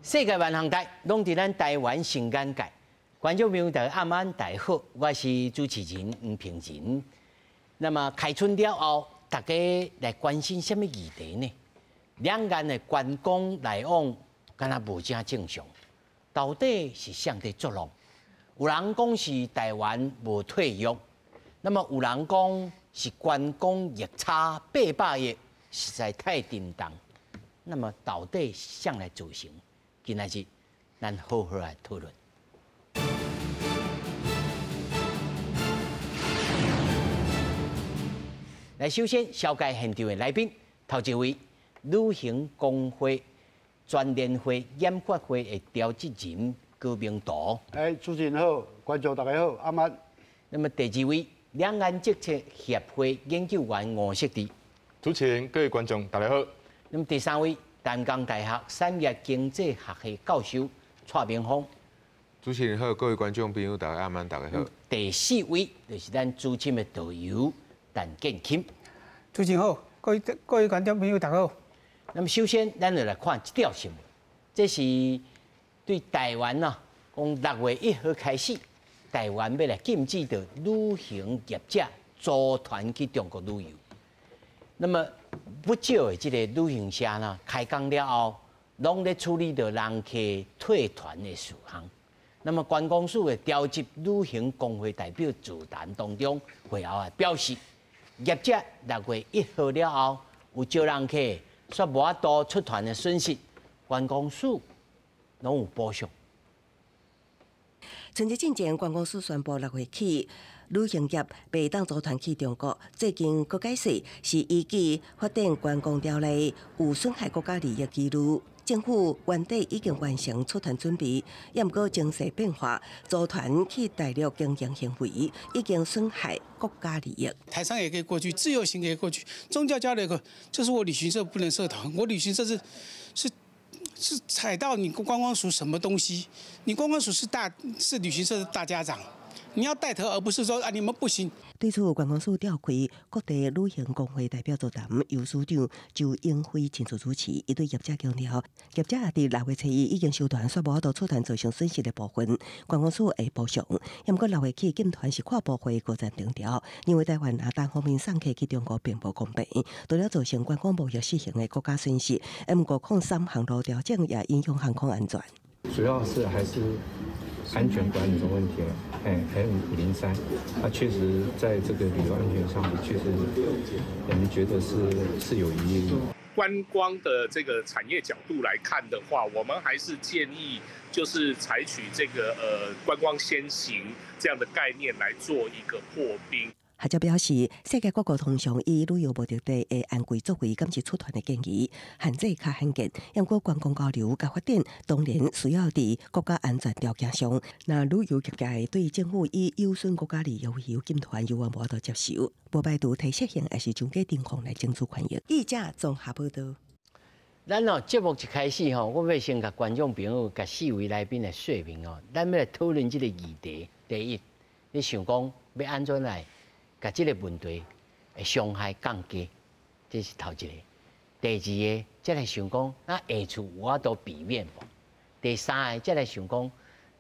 世界萬行台，攏佇咱台灣新眼界。觀眾朋友大家暗安大家好，我是主持人黃平仁。那麼開春了後，大家來關心啥物議題呢？兩岸的觀光來往，敢若無正正常，到底是啥佇作弄？有人講是台灣無退約，那麼有人講是觀光逆差800億，實在太沉重。那麼到底誰來造成？今仔日咱好好來討論。來，首先紹介現場的來賓，頭一位旅行公會全聯會研發會的召集人高明圖。哎，主持人好，觀眾大家好，阿曼。那麼第二位兩岸政策協會研究員吳錫志。主持人、各位觀眾大家好。那麼第三位淡江大學產業經濟學系教授蔡明芳。主持人好，各位觀眾朋友大家暗大家好。第四位就是咱資深的導遊陳建欽。主持人好，各位觀眾朋友大家好。那麼首先，咱就來看這條新聞，這是對台灣啊，講6月1號開始，台灣欲來禁止著旅行業者組團去中國旅遊。那麼不少的這个旅行社呢，開工了後，攏咧處理著人客退團的事項。那麼觀光署的召集旅行公會代表座談當中，會後也表示，業者6月1號了後有招人客，煞無法度出團的損失，觀光署攏有補償。春節進前，觀光署宣布6月起，旅行業袂當組團去中國。最近閣解釋是依據發展觀光條例有損害國家利益疑慮。政府原底已經完成出團準備，也毋過情勢變化，組團去大陸經營行為已經損害國家利益。台商也可以過去，自由行可以過去，宗教交流可，就是我旅行社不能設團。我旅行社是踩到你觀光署什麼東西？你觀光署是旅行社的大家長。你要帶頭，而不是說啊，你們不行。對此，觀光署召開各地旅行公會代表座談，由署長周永輝親自主持。伊對業者強調，業者佇6月初一已經收團，煞無法度出團造成損失的部分，觀光署會補償。毋過6月起禁團是跨部會高層定調，認為台灣若單方面送客去中國並無公平，除了造成觀光貿易失衡的國家損失，毋過空三航路調整也影響航空安全。主要是還是安全管理的問題了，哎，M503，它確實在這個旅遊安全上，確實我們覺得是有疑慮。觀光的這個產業角度來看的話，我們還是建議就是採取這個觀光先行這樣的概念來做一個破冰。學者表示，世界各國通常以旅遊目的地的按規作為禁止出團的建議，限制較罕見。毋過觀光交流佮發展，當然需要佇國家安全條件上。若旅遊業界對政府以有損國家利益為由禁團，猶原無法度接受，無排除提釋刑，抑是增加懲罰來爭取權益。記者綜合報道。咱哦節目一開始吼，我欲先共觀眾朋友、共四位來賓來說明哦，咱欲來討論這个議題。第一，你想講欲按怎來共這个問題的傷害降低，這是頭一个。第二个，再來想講，咱下次有法度避免無？第三个，再來想講，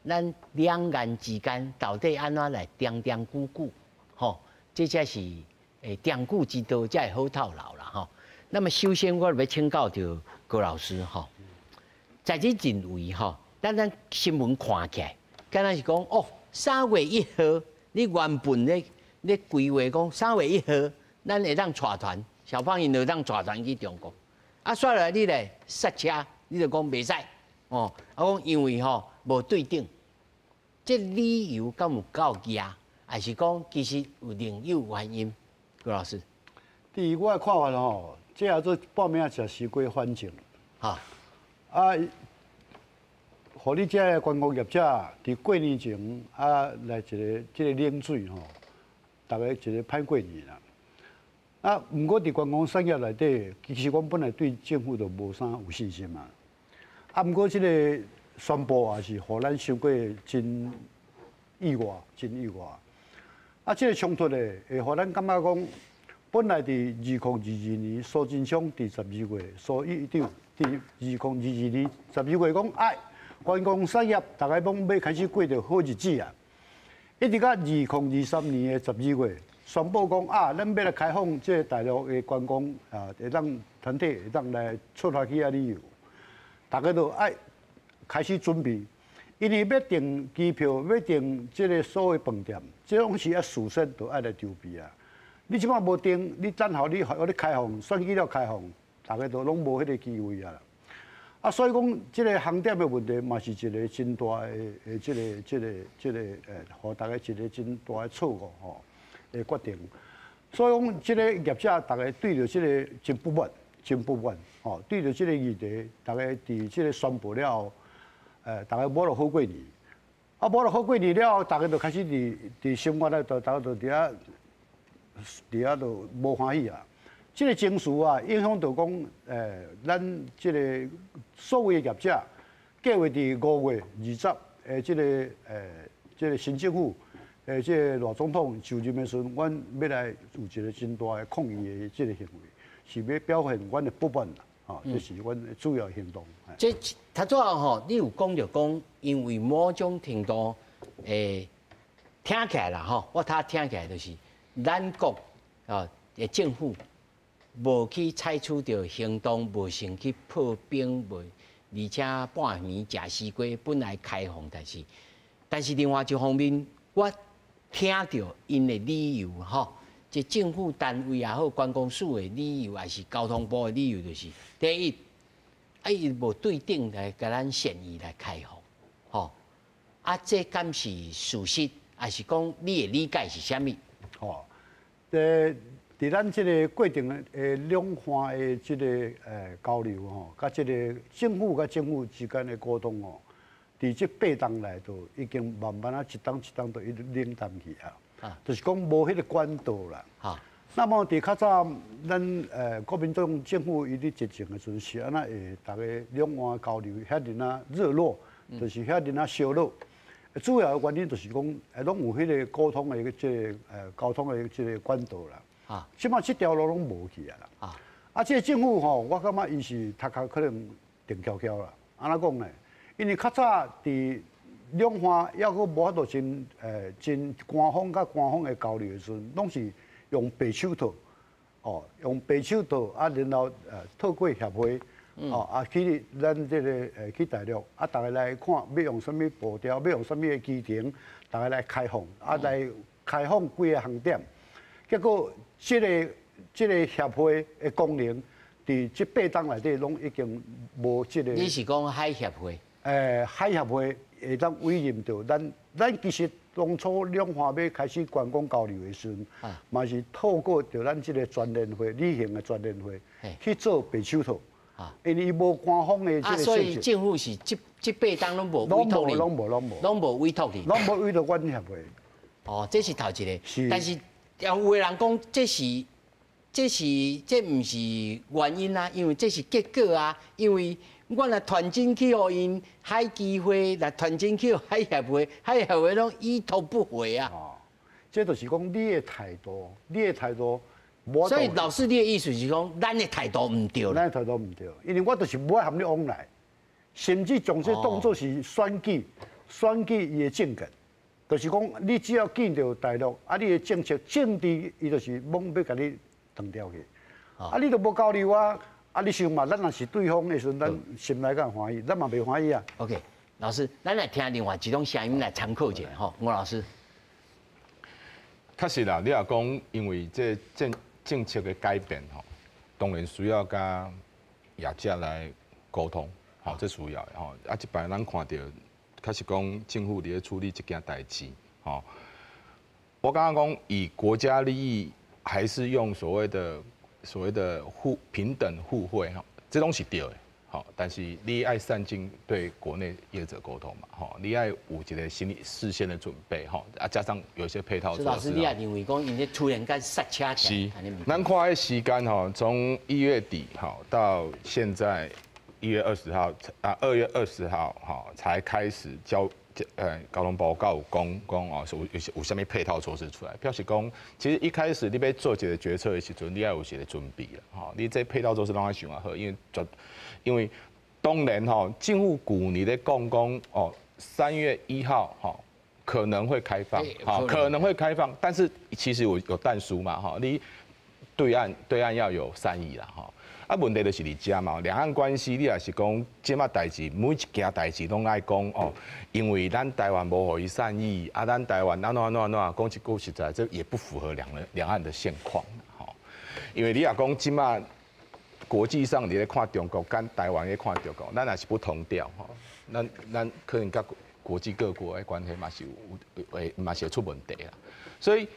咱兩岸之間到底按怎來長長久久？吼，這才是長久之道，才會好透腦啦吼。那麼首先，我欲請教著高老師吼，在你認為吼，咱新聞看起來，敢若是講哦，3月1號，你原本咧咧規劃講3月1號，咱會當帶團，小胖𪜶就當帶團去中國。啊，煞來你來剎車，你就講袂使，哦，啊講因為吼無對等，這理由敢有夠額，還是講其實有另有原因？高老師，佇我的看法吼，這叫做報名食時過反正。啊，予你這个觀光業者佇過年前啊來一个這个冷水吼，逐家一个歹過年啦。啊，毋過佇觀光產業內底，其實阮本來對政府就無啥有信心嘛。啊，毋過這个宣布也是予咱傷過真意外，真意外。啊，這个衝突咧，會予咱感覺講，本來佇2022年，蘇貞昌佇十二月，蘇院長佇2022年12月講，哎，觀光產業逐家攏欲開始過著好日子啊！一直到2023年的12月，宣布講啊，咱欲來開放這个大陸的觀光啊，會當團體會當來出發去遐旅遊，逐家都愛開始準備，因為欲訂機票、欲訂這个所謂飯店，這攏是愛事先都愛來籌備啊。你這擺無訂，你等候你予你開放，選舉了開放，逐家都攏無彼个機會啊。啊，所以講這个航點的問題嘛是一个真大的的這个予逐家一个真大的錯誤吼的決定。所以講，這个業者逐家對著這个真不滿，真不滿吼，對著這个議題，逐家佇這个宣布了後，逐家無法度好過年。啊，無法度好過年了後，逐家就開始佇生活內，就逐家就佇遐就無歡喜啊。這个情緒啊，影響到講，咱這个所有的業者，計劃佇5月20的這個新政府，這个賴總統就任的時陣，阮欲來有一個真大的抗議的這个行為，是欲表現阮的不滿啦，吼，這是阮的主要行動。這頭拄仔吼，你有講著講，因為某種程度，聽起來啦吼，我頭聽起來就是咱國啊的政府無去採取著行動，無先去破冰，無，而且半暝食西瓜本來開放，但是另外一方面，我聽著𪜶的理由吼，這政府單位也好，觀光署的理由，還是交通部的理由，就是第一，啊伊無對等來共咱善意來開放，吼，啊這敢是事實，還是講你的理解是啥物？吼，佇咱這个過程的兩岸的這个交流吼，佮這个政府佮政府之間的溝通吼，佇這八冬來都已經慢慢啊一冬一冬都一直冷淡去啊，就是講無彼个管道啦。那麼佇較早，咱國民黨政府伊咧執政的時陣，是按怎會逐家兩岸交流遐爾仔熱絡，就是遐爾仔燒熱。主要的原因就是講，攏有彼个溝通的這个溝通的這个管道啦。這擺這條路攏無去啊啦。啊，這个政府吼，我感覺伊是頭殼可能定蹺蹺啦。按怎講呢？因為較早佇兩岸猶閣無法度真官方佮官方的交流的時陣，攏是用白手套，哦，用白手套啊，然後透過協會，哦啊去咱這个去大陸啊，逐家來看欲用啥物步調，欲用啥物的機程，逐家來開放，啊來開放幾个航點，結果這个協會的功能，佇這八冬內底攏已經無這个。你是講海協會？海協會會當委任著咱，咱其實當初兩岸欲開始觀光交流的時陣，嘛是透過著咱這个全聯會旅行的全聯會去做白手套，因為伊無官方的這个。啊，所以政府是這八冬攏無委託你，攏無，攏無，攏無委託你，攏無委託阮協會。哦，這是頭一个，但是有的人講這毋是原因啊，因為這是結果啊，因為阮若傳真去予𪜶海基會，若傳真去予海協會，海協會攏已讀不回啊。哦，這就是講你的態度，你的態度。所以老師，你的意思是講，咱的態度毋對。咱的態度毋對，因為我就是無愛和你往來，甚至將這當作是選舉，選舉伊的政見，就是講你只要見著大陸，啊，你的政策政治，伊就是罔欲共你斷掉去。啊，你都無交流啊。啊！你想嘛，咱若是對方的時陣，咱心內敢歡喜，咱嘛袂歡喜啊。 OK，老師，咱來聽另外一種聲音來參考一下吼，吳老師。確實啦，你若講因為這政策的改變吼，當然需要佮業者來溝通，吼，這需要的吼。啊，這擺咱看著，確實講政府佇咧處理這件代誌，吼。我感覺講以國家利益，還是用所謂的互平等互惠吼，這攏是對的，吼。但是你愛善盡對國內業者溝通嘛，吼，你愛有一個心理事先的準備，吼，啊，加上有一些配套措施。老師，你也認為講𪜶咧突然間剎車是，咱看彼時間吼，從1月底吼到現在1月20號啊，2月20號吼才開始交交通部有讲讲哦，有啥物配套措施出来，表示讲，其实一开始你欲做一个决策的时阵，你爱有一个准备啦，吼，你这配套措施攏爱想啊好，因为当然吼，政府旧年咧讲讲哦，3月1号吼可能会开放，吼可能会开放，但是其实有但书嘛，吼，你对岸要有善意啦，吼。啊，问题就是伫遮嘛，两岸关系你若是讲这马代志，每一件代志攏爱讲哦，因为咱台湾无予伊善意，啊，咱台湾按怎按怎按怎，讲一句实在，这也不符合两岸的现况，吼。因为你若讲这马国际上你咧看中国，佮台湾咧看中国，咱也是不同调，吼。咱可能佮国际各国的关系嘛是有会嘛是会出问题啦，所以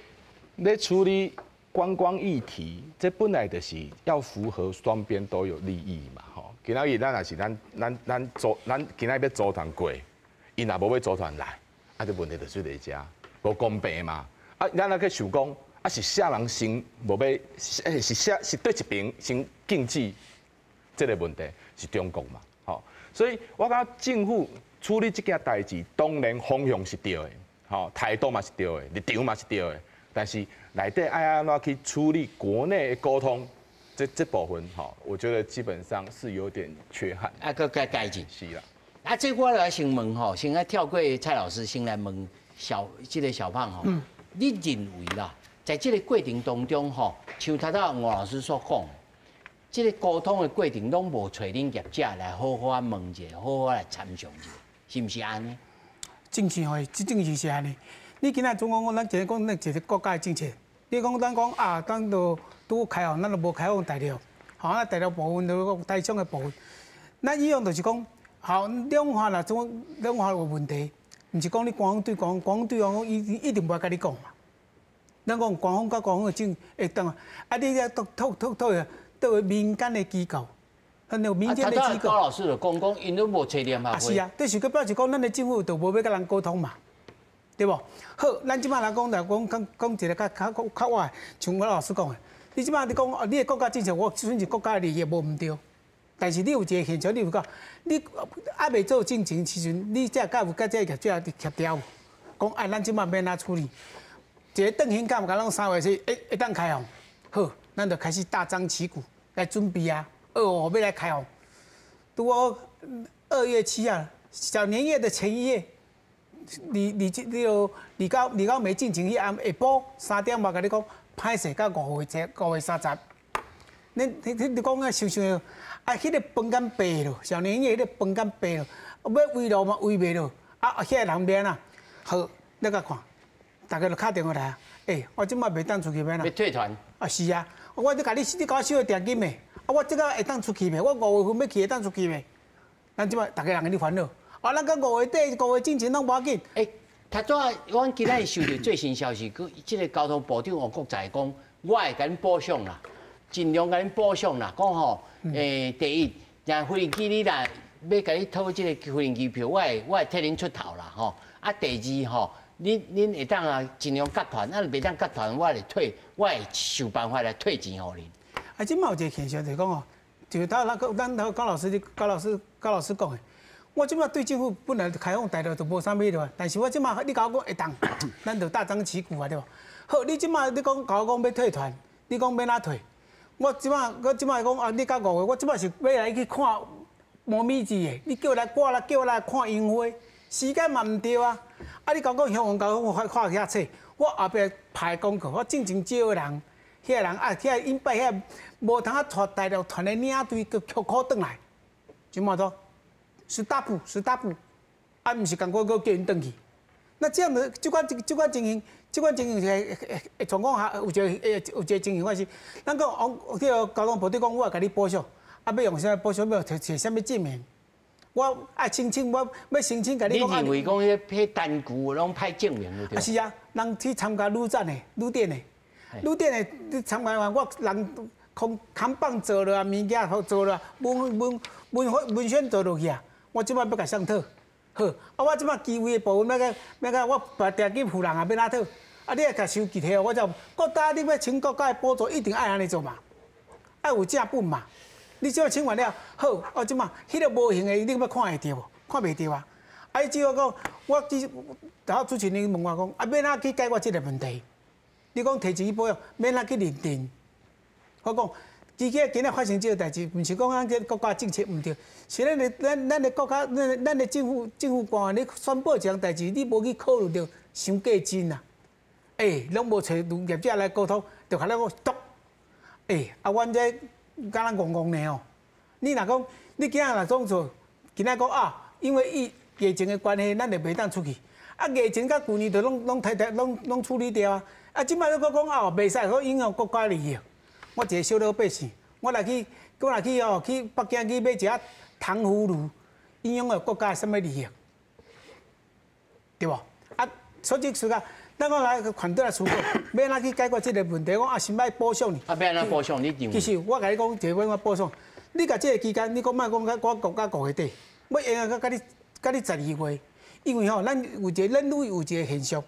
咧处理观光议题，这本来就是要符合双边都有利益嘛，吼。今仔日咱若是咱今仔日欲组团过，𪜶若无欲组团来，啊，这问题就出伫遮，无公平嘛。啊，咱若去想讲，啊是啥人先无欲，是啥是佗一边先禁止这个问题，是中国嘛，吼。所以我感觉政府处理这件代志，当然方向是对的，吼，态度嘛是对的，立场嘛是对的，但是内底爱按怎去处理国内的沟通，这部分吼，我觉得基本上是有点缺憾。啊，阁加改进。是啦。啊，这我来先问吼，先来跳过蔡老师，先来问这个小胖吼。你认为啦，在这个过程当中吼，像头拄吴老师所讲，这个沟通的过程攏无揣恁业者来好好仔问一下，好好来参详一下，是毋是按呢？正是吼，这正是是按呢。你今仔总讲讲，咱一个讲咱一个国家的政策，你讲咱讲啊，咱都拄开放，咱都无开放大陆，吼，啊大陆部分都台商的部分，咱以往就是讲，好两岸若总两岸有问题，毋是讲你官方对官方，官方对官方伊一定无爱共你讲嘛。咱讲官方佮官方的政会当啊，你遐托托托托佗位民间的机构，很有民间的机构。高老师就讲讲，𪜶拢无揣联合会。啊是啊，这是阁表示讲，咱的政府就无欲佮人沟通嘛，对无？好，咱这摆来讲来讲讲讲一个较较较倚，像我老师讲的，你这摆你讲哦，你的国家政策，我损失国家的利益无毋对，但是你有一个现象，你有讲，你犹未做进前时阵，你才佮有佮这个业者协调，讲哎，咱这摆欲按怎处理？一个转型感，敢拢3月说，会会当开放，好，咱就开始大张旗鼓来准备啊，哦，欲来开放。拄好2月7号，小年夜的前一夜，你你你李高李高梅进前彼暗下晡3点外共你讲，歹势到5月30。你你你讲啊，想想啊，彼个饭敢白咯，小年夜彼个饭敢白咯，欲围炉嘛围袂落，啊，遐个人欲按怎？好，你共看，大家就敲电话来啊，欸，我这摆袂当出去欲按怎？欲退团？啊是啊，我咧共你，你共我收的定金的，啊我这个会当出去袂？我5月份欲去会当出去袂？咱这摆逐家人咧烦恼，啊，咱到5月底、5月进前拢无要紧。欸，头拄仔，阮今仔日收到最新消息，佮这个交通部长王国材讲，我会共恁补偿啦，尽量共恁补偿啦。讲吼，欸，第一，若飞机你若欲共你讨这个飞机票，我会替恁出头啦，吼。啊，第二吼，恁会当啊尽量割团，啊袂当割团，我会退，我会想办法来退钱予恁。啊，这摆有一个现象就是讲哦，就头那个咱高老师、高老师、高老师讲的，我这摆对政府本来开放大陆就无啥物了，但是我这摆你共我讲会当，咱就大张旗鼓啊，对无？好，你这摆你讲共我讲欲退团，你讲欲按怎退？我这摆讲啊，你到5月，我这摆是欲来去看无米字的，你叫来我来叫我来看樱花，时间嘛毋对啊！啊，你共我讲向王交我看遐册，我后壁排广告，我进前招的人，遐人啊，遐𪜶摆遐无通啊𤆬大陆团的领队，阁曲苦转来，这嘛都 stop stop，啊，毋是共我阁叫𪜶转去。那这样的这款情形，这款情形会状况下有一个情形发生。咱讲王，这个交通部长讲，我会共你补偿，啊，欲用啥物补偿？欲提啥物证明？我爱申请，我欲申请共你讲。你认为讲彼单据拢歹证明对？啊是啊，人去参加旅展的、旅展的、旅展的，你参加完，我人空扛棒做落啊，物件做落，文文文文宣做落去啊，我这摆欲共谁讨？好，啊，我这摆机位的部分，欲共欲共我把定金付人啊，欲按怎讨？啊，你爱共收集起，我就国家你欲请国家的补助，一定爱按呢做嘛，爱有正本嘛。你这摆请完了，好，哦，这摆彼个无形的，你欲看会著无？看袂著啊！啊，伊只要講，我只頭主持人問我講，啊，欲按怎去解決這个問題？你講提錢去保養，欲按怎去認定？我講，其實今仔發生這个代誌，毋是講咱這國家政策毋對，是咱的國家、咱的政府官員，你宣布一項代誌，你無去考慮著傷過真啊！欸，攏無揣業者來溝通，就共咱講篤。欸，啊，阮這敢若戇戇呢哦！你若講，你今仔若總做，今仔講啊，因為疫情的關係，咱就袂當出去。啊，疫情佮舊年就攏攏提攏處理掉啊！啊，這擺閣講啊，袂使，閣影響國家利益。我一個小老百姓，我若去哦，去北京去買一盒糖葫蘆，影響著國家的啥物利益？對無？啊，所以說啊，咱講來團隊來思考，欲按怎去解決這个問題？講啊，先愛補償你。啊，欲按怎補償？你認為？其實我共你講，一個欲按怎補償？你共這个期間，你講莫講佮我國家五月底，要延到佮你12月，因為吼，咱旅遊有一个現象，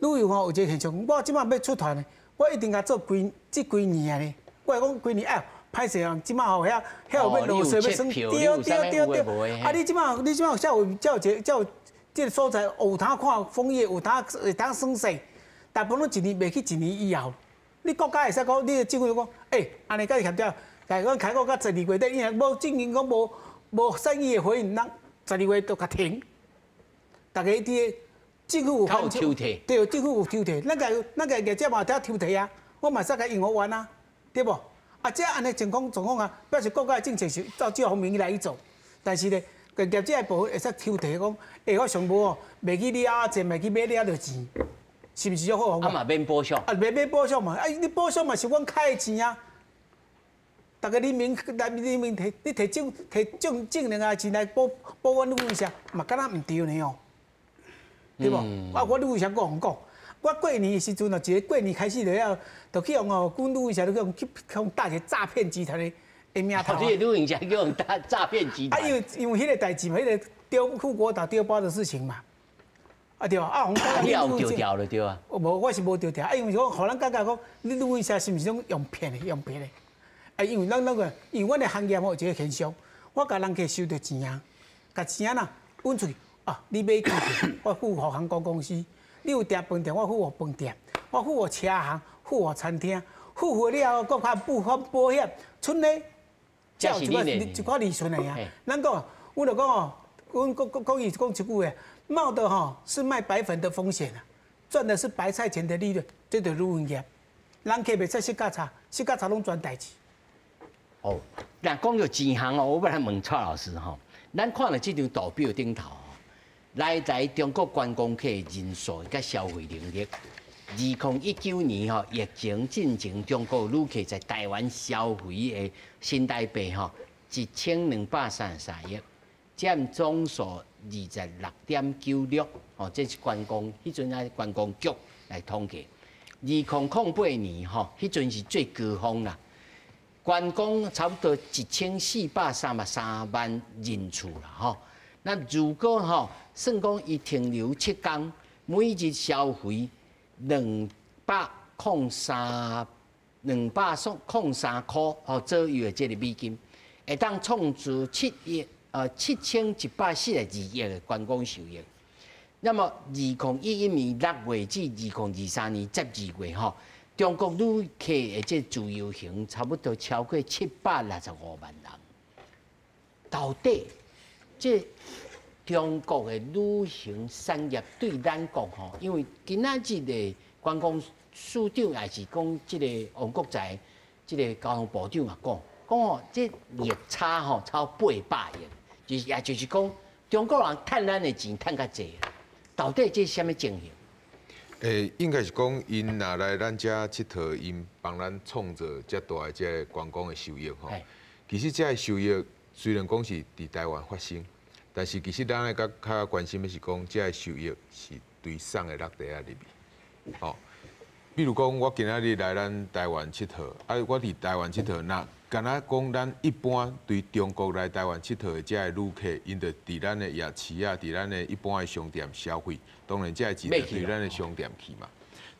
旅遊吼有一個現象，我這擺欲出團的，我一定共做規這幾年的呢。我會講規年啊，歹勢啊，這擺吼遐有欲落雪欲霜，對對對對。啊，你這擺才有這个所在有通看楓葉，有通會當耍雪，大部分攏一年袂去一年以後，你國家會使講，你的政府講，欸，按呢佮你協調，但講開講到12月底，伊若無證明講無善意的回應，咱十二月就共停。逐家佇政府有抽提，對，政府有抽提，咱家業者嘛會抽提啊，我嘛會使共用予完啊，對無？啊，這按呢情況狀況啊，表示國家的政策是照這方面來去做，但是呢，業者的部分會使抽提講，欸，我上無哦，袂去你遐濟，袂去買你遐著錢，是毋是足好？啊嘛免補償。啊，免補償嘛，啊，你補償嘛是阮開的錢啊。逐家人民來人民提，你提政提政政能的錢來補補阮旅行社，嘛敢若毋對呢哦，對無？啊，我旅行社閣予人講，我過年的時陣哦，一個過年開始了後，就去予哦，阮旅行社就去予打一个詐騙集團的名頭。你的旅行社去予打詐騙集團。啊，因為彼个代誌嘛，彼个丟富國島丟包的事情嘛，啊對啊，啊，你也有著調了對啊？無，我是無著調，啊，因為講，予人感覺講，你旅行社是毋是攏用騙的，用騙的？啊，因為咱那個，因為阮的行業吼有一個現象，我共人客收著錢啊，共錢啊若揾出去，啊，你買機票，我付予航空公司；你有訂飯店，我付予飯店；我付予車行，付予餐廳，付予了後，閣較付款保險，賰呢，才有一寡利潤的啊。咱講，阮就講哦，阮講講講伊講一句話，冒的吼是賣白粉的風險啊，賺的是白菜錢的利潤，這就旅行業。人客袂使識價差，識價差攏賺代誌。哦，若講著錢項哦，我欲來問蔡老師吼，咱看著這張圖表頂頭吼，來中國觀光客人數佮消費能力，2019年吼疫情進前，中國旅客在台灣消費的新台幣吼1233億，佔總數26.96，吼，這是觀光，彼陣啊觀光局來統計。2008年吼，彼陣是最高峰啦。觀光差不多1433萬人次啦，吼。那如果吼算講伊停留7天，每日消費203 203塊吼左右的這个美金，會當創造7億7142億的觀光收益。那麼2011年6月至2023年12月吼，中國旅客的這自由行差不多超過765萬人。到底這中國的旅行產業對咱國吼，因為今仔日的觀光署長也是講，這个王國材，這个交通部長也講，講吼，這逆差吼超800億，就是也就是講，中國人趁咱的錢趁較濟，到底這是啥物情形？欸，應該是講，𪜶若來咱遮𨑨迌，𪜶幫咱創造遮大的這个觀光的收益吼。其實這个收益雖然講是佇台灣發生，但是其實咱愛較較關心的是講，這个收益是對啥的落地仔入去。吼，比如講，我今仔日來咱台灣𨑨迌，啊，我佇台灣𨑨迌，若敢若講咱一般對中國來台灣𨑨迌的這个旅客，𪜶就佇咱的夜市啊，佇咱的一般的商店消費，當然這个錢就對咱的商店去嘛。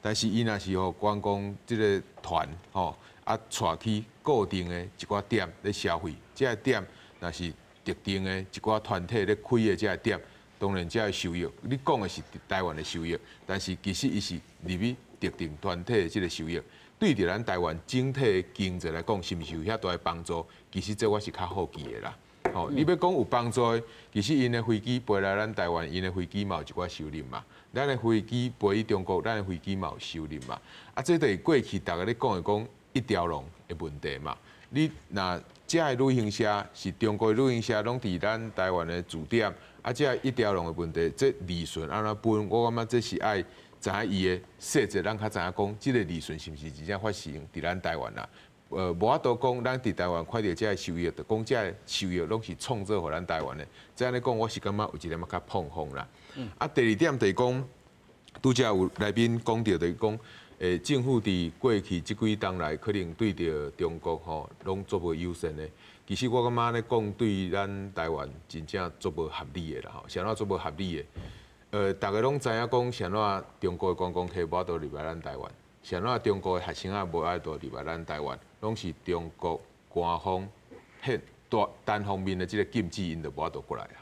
但是伊若是予觀光這个團吼，啊，帶去固定的一寡點咧消費，這个店若是特定的一寡團體咧開的這个店，當然這个收益，你講的是台灣的收益，但是其實伊是入去特定團體的這个收益，對著咱台灣整體的經濟來講，是毋是有遐大的幫助？其實這我是較好奇的啦。吼，你欲講有幫助的，其實𪜶的飛機飛來咱台灣，𪜶的飛機嘛有一寡收入嘛。咱的飛機飛去中國，咱的飛機嘛有收入嘛。啊，這就是過去逐家咧講的講一條龍的問題嘛。你若這个旅行社是中國的旅行社，攏佇咱台灣的駐點，啊，這一條龍的問題，這利潤按怎分？我感覺這是愛知影伊的細節，咱較知影講，這个利潤是毋是真正發生佇咱台灣啦？無法度講，咱佇台灣看著這个收益，就講這个收益攏是創造予咱台灣的。這按呢講，我是感覺有一點仔較膨風啦。啊，第二點就是講，拄才有來賓講著就是講，政府佇過去這幾冬來，可能對著中國吼，攏足無友善的。其實我感覺按呢講，對咱台灣真正足無合理的啦吼，啥物足無合理的？逐家攏知影講，啥物中國的觀光客無法度入來咱台灣，啥物中國的學生仔無法度入來咱台灣，攏是中國官方彼單單方面的這个禁止，𪜶就無法度過來啊。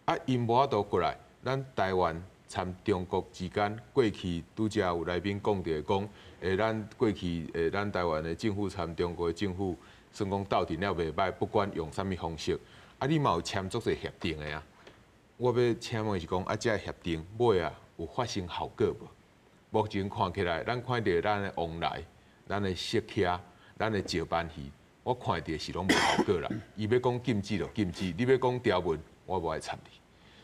啊，𪜶無法度過來，咱台灣參中國之間過去拄才有來賓講著講，咱過去咱台灣的政府參中國的政府，算講鬥陣了袂䆀，不管用啥物方式，啊，你嘛有簽足濟協定的啊。我欲請問是講，啊，這个協定尾啊有發生效果無？目前看起來，咱看著咱的旺來、咱的石捙、咱的石斑魚，我看著是攏無效果啦。伊欲講禁止就禁止，你欲講條文，我無愛插你。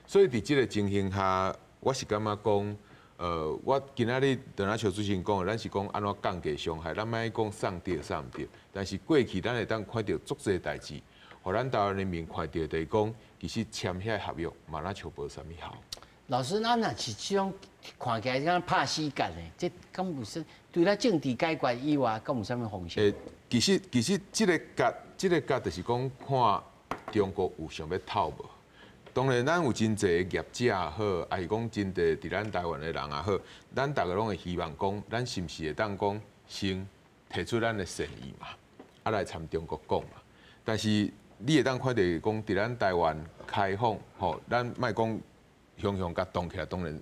所以佇這个情形下，我是感覺講，我今仔日就若像主持人講的，咱是講按怎降低傷害，咱莫講送著送毋著。但是過去咱會當看著足濟代誌，予咱台灣人民看著就是講，其實簽遐合約嘛，若像無啥物效。老師，咱若是這種看起來敢若拍死結的，這敢有說除了政治解決以外，敢有啥物方式？其實這个結，這个結就是講看中國有想欲透無。當然，咱有真濟業者也好，抑是講真濟佇咱台灣的人也好，咱逐家攏會希望講，咱是毋是會當講先提出咱的善意嘛，啊來參中國講嘛。但是你會當看著講，佇咱台灣開放，吼，咱莫講雄雄共擋起來，當然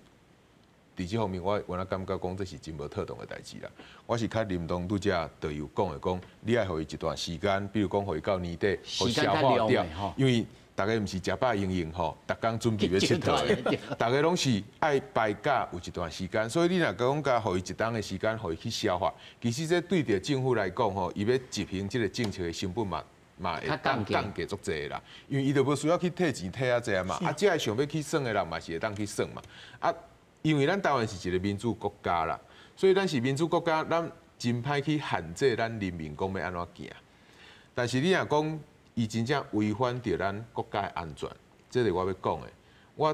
佇這方面我原來感覺講這是真無妥當的代誌啦。我是較認同拄才導遊講的講，你愛予伊一段時間，比如講予伊到年底，予消化掉，因為逐家毋是食飽閒閒吼，逐工準備欲𨑨迌的，逐家攏是愛排假有一段時間，所以你若講共予伊一冬的時間，予伊去消化，其實這對著政府來講吼，伊欲執行這个政策的成本嘛嘛會降降低足濟啦，因為伊就無需要去退錢退遐濟啊嘛，啊，這个想欲去耍的人嘛是會當去耍嘛，啊，因為咱台灣是一个民主國家啦，所以咱是民主國家，咱真歹去限制咱人民講欲按怎行，但是你若講，伊真正違反著咱國家的安全，這是我欲講的。我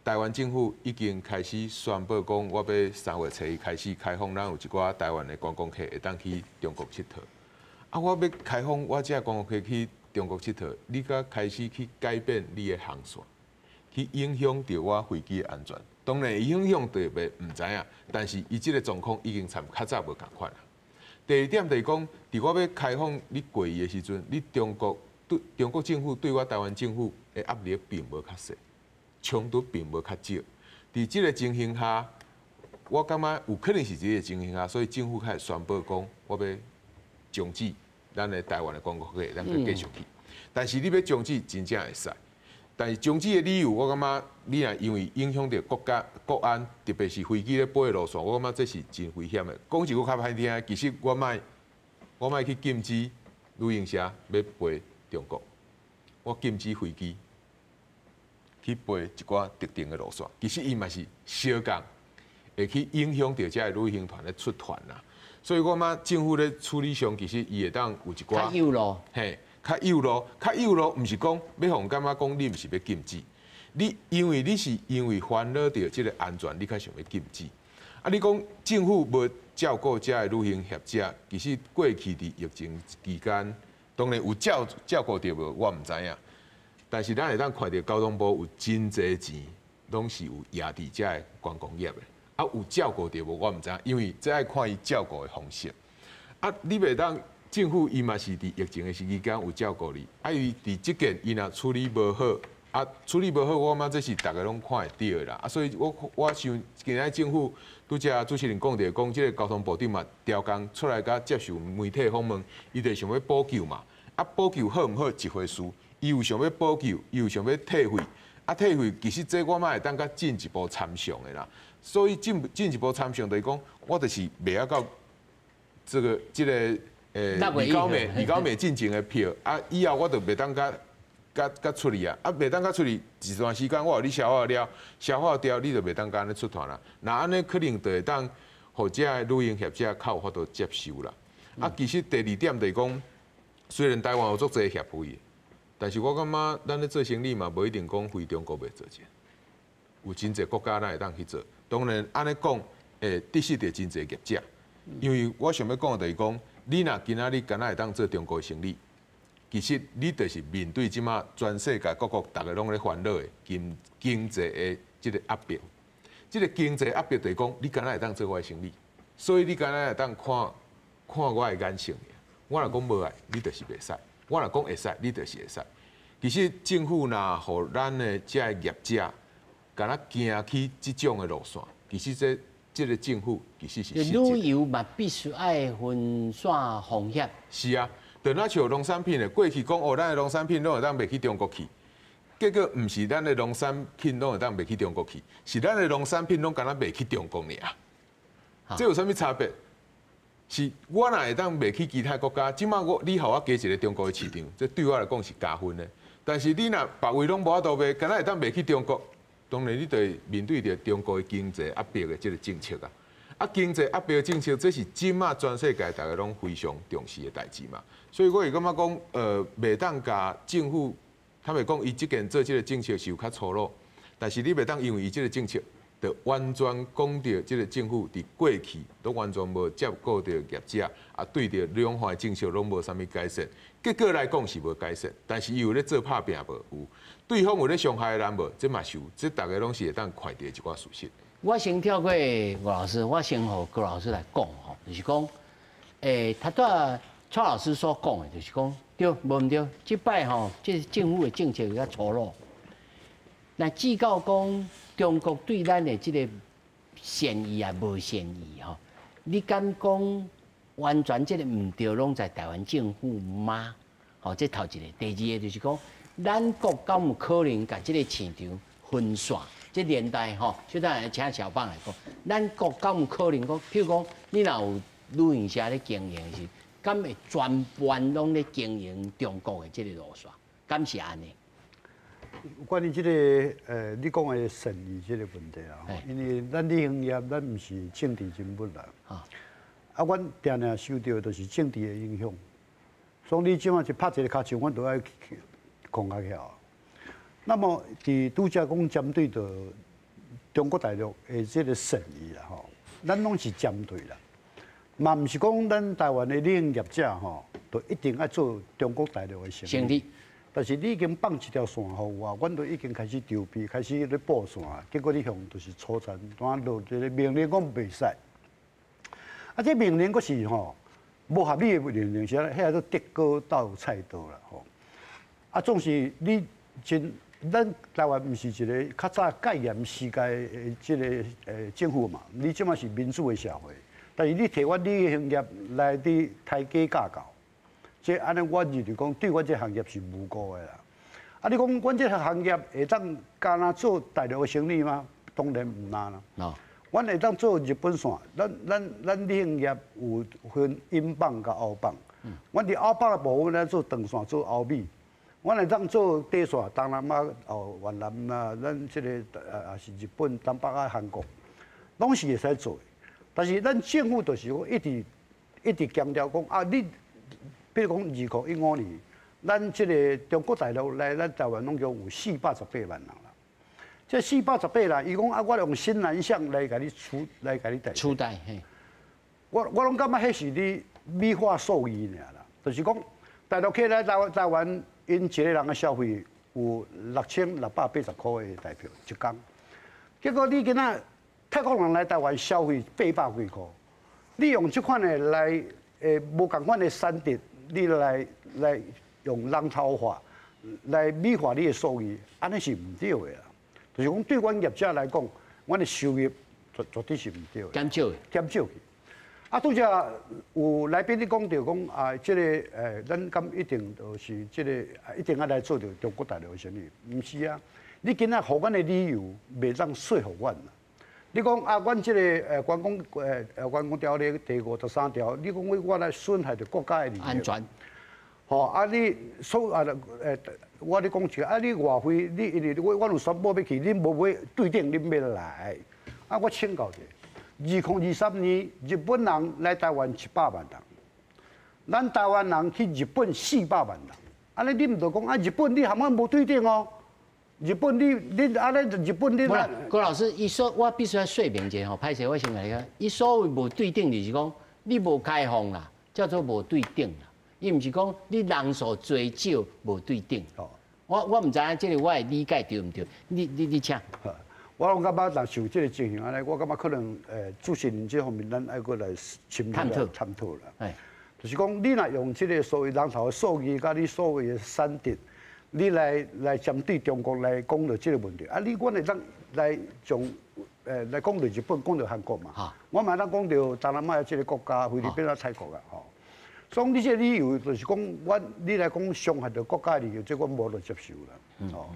台灣政府已經開始宣布講，我欲3月初一開始開放，咱有一寡台灣的觀光客會當去中國𨑨迌。啊，我欲開放我這觀光客去中國𨑨迌，你閣開始去改變你的航線，去影響著我飛機的安全。當然影響著袂毋知影，但是伊這个狀況已經參較早無仝款啦。第二點就是講，佇我欲開放你過去的時陣，你中國對中國政府對我台灣政府的壓力並無較細，衝突並無較少。佇這个情形下，我感覺有可能是這个情形下，所以政府開始宣布講，我欲終止咱的台灣的觀光客，咱閣繼續去。但是你欲終止，真正會使。但是終止的理由，我感覺你若因為影響著國家國安，特別是飛機咧飛的路線，我感覺這是真危險的。講一句較歹聽，其實我莫我莫去禁止旅行社欲飛中國，我禁止飛機去飛一寡特定的路線。其實伊嘛是相仝會去影響著這个旅行團的出團啦。所以我感覺政府咧處理上，其實伊會當有一寡較幼路，嘿，較幼路，較幼路，毋是講欲予人感覺講你毋是欲禁止，你因為你是因為煩惱著這个安全，你較想欲禁止。啊，你講政府無照顧這个旅行業者，其實過去佇疫情期間，當然有照照顧著無，我毋知影。但是咱會當看著交通部有真濟錢，攏是有壓佇這个觀光業的。啊，有照顧著無？我毋知影，因為這愛看伊照顧的方式。啊，你袂當政府伊嘛是佇疫情的時期間有照顧你，啊，伊佇這件伊若處理無好，啊，處理無好，我感覺這是逐家攏看會著的啦。啊，所以我想今仔政府拄才主持人講著講，這個交通部長嘛，調工出來共接受媒體訪問，伊就想欲補救嘛。啊，補救好毋好一回事，伊有想欲補救，伊有想欲退費。啊，退費其實這我嘛會當閣進一步參詳的啦。所以進一步參詳就是講，我就是袂曉到這個李高美進前的票，啊，以後我就袂當閣。閣出去啊！啊，袂當閣出去一段時間，我予你消化了，消化掉，你就袂當閣按呢出團啦。若按呢可能就會當予遮的旅行業者較有法度接受啦。啊，其實第二點就是講，雖然台灣有足濟協會，但是我感覺咱咧做生理嘛，無一定講非中國袂做錢，有真濟國家咱會當去做。當然按呢講，會得失著真濟業者，因為我想欲講的就是講，你若今仔日敢若會當做中國的生理。其實你就是面對這馬全世界各國逐家攏咧煩惱的經濟的這個壓迫，這個經濟壓迫就是講，你敢若會當做我的生理，所以你敢若會當看看我的眼神。我若講無愛，你就是袂使；我若講會使，你就是會使。其實政府若予咱的這个業者，敢若行去這種的路線，其實這個政府其實是旅遊嘛，必須愛分散風險。是啊。就若像農產品的，過去講哦，咱的農產品攏會當賣去中國去，結果毋是咱的農產品攏會當賣去中國去，是咱的農產品攏敢若賣去中國爾。這有啥物差別？是我若會當賣去其他國家，這馬我你予我加一個中國的市場，這對我來講是加分的。但是你若別位攏無法度賣，敢若會當賣去中國，當然你就會面對著中國的經濟壓迫的這個政策啊。啊，經濟壓迫的政策，這是這馬全世界逐家攏非常重視的代誌嘛。所以我會感覺講，袂當共政府，坦白講，伊這件做這個政策是有較粗魯，但是你袂當因為伊這個政策，就完全講著這個政府佇過去都完全無照顧著業者，啊，對著兩岸的政策攏無啥物改善。結果來講是無改善，但是伊有咧做拍拚無？有，對方有咧傷害咱無？這嘛是有，這逐家攏是會當看著一寡事實。我先跳過吳老師，我先予郭老師來講吼，就是講，頭拄仔蔡老師所講的，就是講對，無毋對？這擺吼，這政府的政策有較粗魯。那至到講中國對咱的這個善意啊，無善意吼，你敢講完全這個毋對，攏在台灣政府嗎？吼，這頭一個，第二個就是講，咱國敢有可能共這個市場分散？這年代吼，小等下請小胖來講，咱國敢有可能講，譬如講，你若有旅行社咧經營時，敢會全盤攏咧經營中國的這個路線？敢是按呢？關於這個你講的善意這個問題啊，因為咱旅行業，咱毋是政治人物啦。啊，阮定定受著的就是政治的影響。所以你這馬一拍一個跤手，阮都愛控較起。那麼，佇拄才講針對著中國大陸的這個善意啦，吼，咱攏是針對啦，嘛毋是講咱台灣的旅行業者吼，就一定愛做中國大陸的生意。但是你已經放一條線予我，阮都已經開始籌備，開始咧布線，結果你向就是粗殘，怎落一個命令講袂使。啊，這命令閣是吼無合理的命令，是按怎？彼個做竹篙鬥菜刀啦，吼。啊，總是你真。咱台灣毋是一個較早戒嚴時代的這個政府嘛，你這馬是民主的社會，但是你提阮旅行業來佇抬價架構，這按呢我認為講對阮這行業是無辜的啦。啊，你講阮這個行業會當敢若做大陸的生意嗎？當然毋若啦。阮會當做日本線，咱旅行業有分英鎊佮歐鎊，阮佇歐鎊的部分，咱做長線做歐美。阮會當做短線，東南亞哦、越南啦，咱這個也是日本、東北亞、韓國，攏是會使做的。但是咱政府就是講一直一直強調講啊，你比如講2015年，咱這個中國大陸來咱台灣攏共有418萬人啦。這418萬，伊講啊，我用新南向來共你取，來共你代。取代嘿。我攏感覺彼是你美化數字爾啦，就是講大陸客來台灣。𪜶一個人的消費有6680塊的台票一工，結果你今仔泰國人來台灣消費800幾箍，你用這款的來無仝款的產值，你來用櫳頭法來美化你的數字，按呢是毋對的啦。就是講對阮業者來講，阮的收入絕對是毋對的。減少，減少去。啊，拄才有來賓你講著講啊，這個咱敢一定就是這個一定愛來做著中國大陸的生意？毋是啊，你今仔予阮的理由袂當說服阮啦。你講啊，阮這個觀光觀光條例第53條，你講我來損害著國家的利益。安全。吼啊！你所啊我咧講一個啊，你外費，你因為我有宣布欲去，恁無買對等，恁欲來。啊，我請教者，2023年日本人來台灣700萬人，咱台灣人去日本400萬人。按呢你毋著講啊，日本你含阮無對等哦。日本你你按呢日本你。郭老師，伊說我必須愛說明一下吼，歹勢我先共你講，伊所謂無對等就是講你無開放啦，叫做無對等啦。伊毋是講你人數濟少無對等。我毋知影這个我的理解對毋對？你請。我攏感覺若像這个情形按呢，我感覺可能主持人這方面咱愛閣來深入來探討啦。就是講你若用這个所謂人頭的數字，佮你所謂的產值，你來針對中國來講著這个問題，啊，你阮會當來將來講著日本，講著韓國嘛。我嘛會當講著東南亞這个國家，菲律賓啊、泰國啊，吼。所以你這个理由就是講，阮你來講傷害著國家利益，這阮無法度接受啦。哦，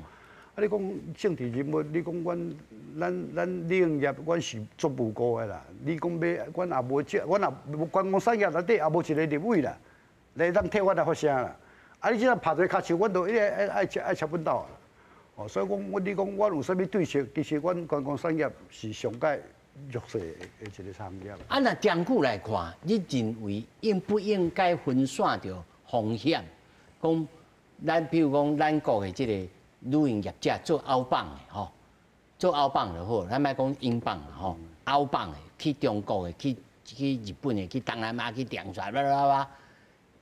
啊，你講政治人物，你講阮咱旅行業，阮是足無辜的啦。你講欲，阮也無這，阮也無觀光產業內底也無一个立委啦，來當替阮來發聲啦。啊，你這樣拍一个跤手，阮都愛愛愛插阮兜啊。哦，所以講，我你講阮有啥物對策？其實阮觀光產業是上蓋弱勢的一個產業。啊，若長久來看，你認為應不應該分散著風險？講咱比如講，咱國的這個旅行業者做 outbound 的吼，做 outbound 就好，咱莫講 inbound 吼，outbound 的去中國的，去日本的，去東南亞，去長沙啦啦啦，